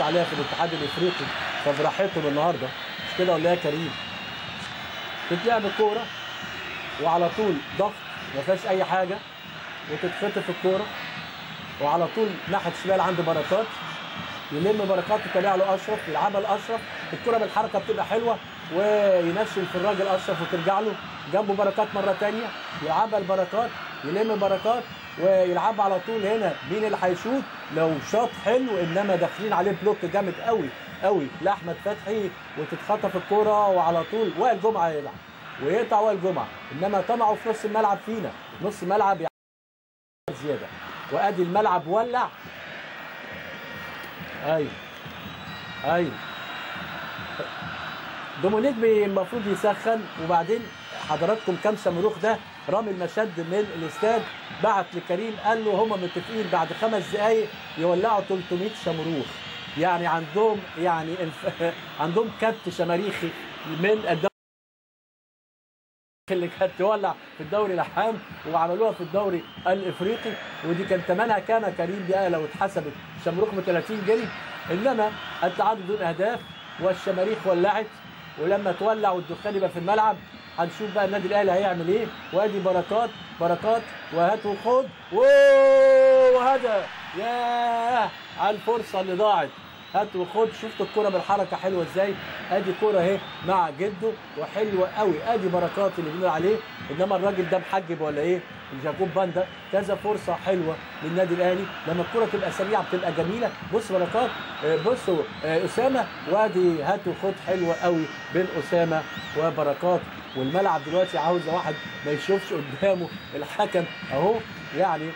عليها في الاتحاد الافريقي، فبراحتهم النهارده، مش كده ولا يا كريم؟ تتلعب الكورة وعلى طول ضغط ما فيهاش اي حاجة، وتتخطف الكورة وعلى طول ناحية الشمال عند بركات، يلم بركات وتابع له اشرف، يلعبها لاشرف، الكورة بالحركة بتبقى حلوة وينشن في الراجل اشرف وترجع له جنبه بركات مرة ثانية، يلعبها لبركات، يلم بركات ويلعبها على طول. هنا مين اللي هيشوط؟ لو شاط حلو، انما داخلين عليه block جامد قوي قوي لاحمد فتحي، وتتخطف الكورة وعلى طول وائل جمعه يلعب ويقطع وائل جمعه، انما طمعوا في نص الملعب فينا، نص ملعب زيادة، وادي الملعب ولع. ايوه ايوه، دومونيك المفروض يسخن. وبعدين حضراتكم كام شمروخ ده رامي المشد من الاستاد، بعت لكريم قال له هما متفقين بعد 5 دقايق يولعوا 300 شمروخ، يعني عندهم يعني عندهم كبت شماريخي من الدوري اللي كانت تولع في الدوري العام وعملوها في الدوري الافريقي، ودي كان ثمنها كام كريم دي لو اتحسبت شمروخ ب 30 جنيه. انما التعادل بدون اهداف والشماريخ ولعت، ولما تولع والدخان يبقى في الملعب هنشوف بقى النادي الاهلي هيعمل ايه. وادي بركات، بركات وهات وخد، وهذا ياه على الفرصة اللي ضاعت. هات وخد، شفت الكره بالحركة حلوة ازاي؟ ادي كره اهي مع جده وحلوه قوي. ادي بركات اللي بنقول عليه، انما الراجل ده محجب ولا ايه؟ جاكوب باندا. كذا فرصة حلوة للنادي الاهلي، لما الكره تبقى سريعة بتبقى جميلة. بص بركات، بصوا اسامة، وادي هات وخد حلوة قوي بين اسامة وبركات. والملعب دلوقتي عاوز واحد ما يشوفش قدامه الحكم اهو، يعني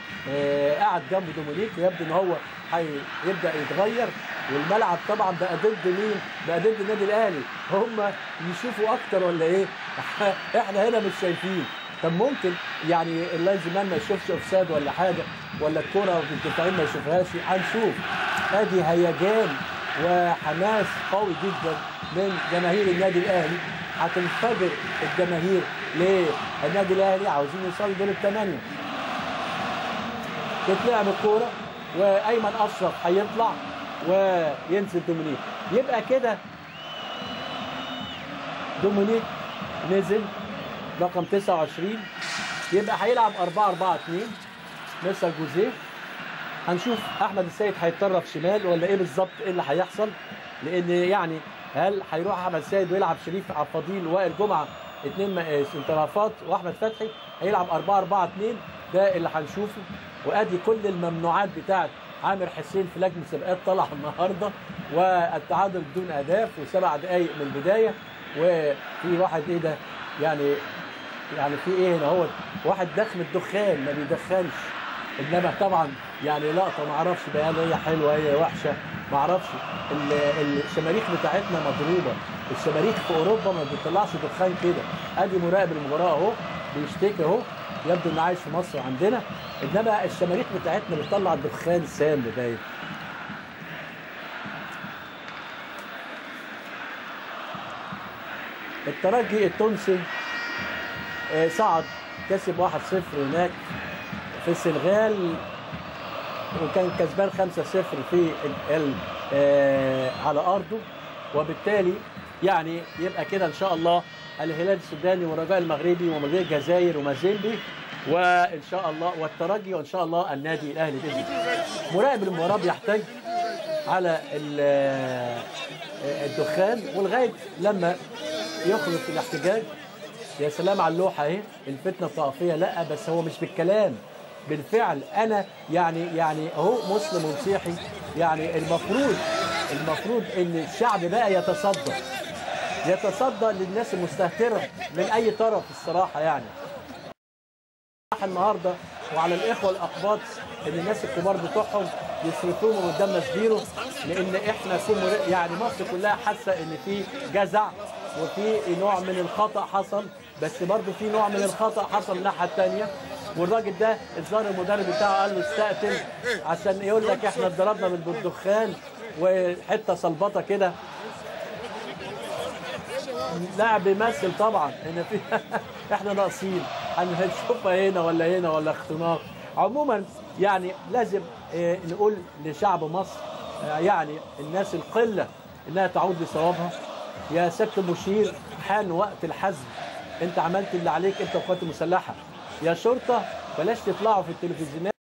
قاعد جنبه دومينيك، ويبدو ان هو هيبدا يتغير. والملعب طبعا بقى ضد مين؟ بقى ضد النادي الاهلي. هم يشوفوا اكتر ولا ايه؟ احنا هنا مش شايفين. طب ممكن يعني ال linesman ما يشوفش offside ولا حاجة، ولا الكره الدفاعين ما يشوفهاش، هنشوف. ادي هيجان وحماس قوي جدا من جماهير النادي الاهلي، هتنفجر الجماهير للنادي الاهلي، عاوزين يوصلوا دور الثمانية. تتلعب الكورة وايمن اشرف هيطلع وينزل دومينيك، يبقى كده دومينيك نزل رقم 29، يبقى هيلعب 4-4-2 مستر جوزيه. هنشوف احمد السيد هيتطرف شمال ولا ايه بالظبط، ايه اللي هيحصل؟ لان يعني هل هيروح احمد السيد ويلعب شريف عبد الفضيل وائل جمعه 2 انطرافات واحمد فتحي هيلعب 4-4-2؟ ده اللي هنشوفه. وادي كل الممنوعات بتاعت عامر حسين في لجنة سباقات طلع النهارده، والتعادل بدون اهداف و7 دقائق من البداية. وفي واحد ايه ده يعني في ايه هنا؟ هو واحد دخل الدخان ما بيدخنش، انما طبعا يعني لقطة ما اعرفش بقى هي حلوة هي وحشة ما اعرفش. الشماريخ بتاعتنا مضروبة، الشماريخ في اوروبا ما بتطلعش دخان كده. ادي مراقب المباراة اهو بيشتكي اهو، يبدو انه عايش في مصر عندنا، انما الشماريخ بتاعتنا بتطلع دخان سام باين. الترجي التونسي صعد كسب 1-0 هناك في السنغال، وكان كسبان 5-0 في على ارضه، وبالتالي يعني يبقى كده ان شاء الله الهلال السوداني والرجاء المغربي ومولودية الجزائر ومازيمبي وان شاء الله والترجي وان شاء الله النادي الاهلي باذن الله. مراقب المباراة بيحتج على الدخان ولغاية لما يخلص الاحتجاج. يا سلام على اللوحة اهي، الفتنة الطائفية. لا بس هو مش بالكلام، بالفعل. انا يعني اهو مسلم ومسيحي، يعني المفروض ان الشعب بقى يتصدى للناس المستهتره من اي طرف الصراحة. يعني النهارده وعلى الاخوة الاقباط ان الناس الكبار بتوعهم يصرفوهم قدام مسبيرو، لان احنا يعني مصر كلها حاسه ان في جزع وفي نوع من الخطا حصل، بس برضه في نوع من الخطا حصل الناحية الثانية. والراجل ده الظاهر المدرب بتاعه قال له استقتل عشان يقول لك احنا اتضربنا بالدخان وحتة صلبطه كده. لاعب بيمثل طبعا ان في احنا ناقصين هنشوفها هنا ولا هنا ولا اختناق. عموما يعني لازم نقول لشعب مصر يعني الناس القلة انها تعود لصوابها. يا سيادة المشير حان وقت الحزم، انت عملت اللي عليك انت والقوات المسلحة. يا شرطه بلاش تطلعوا في التلفزيونات.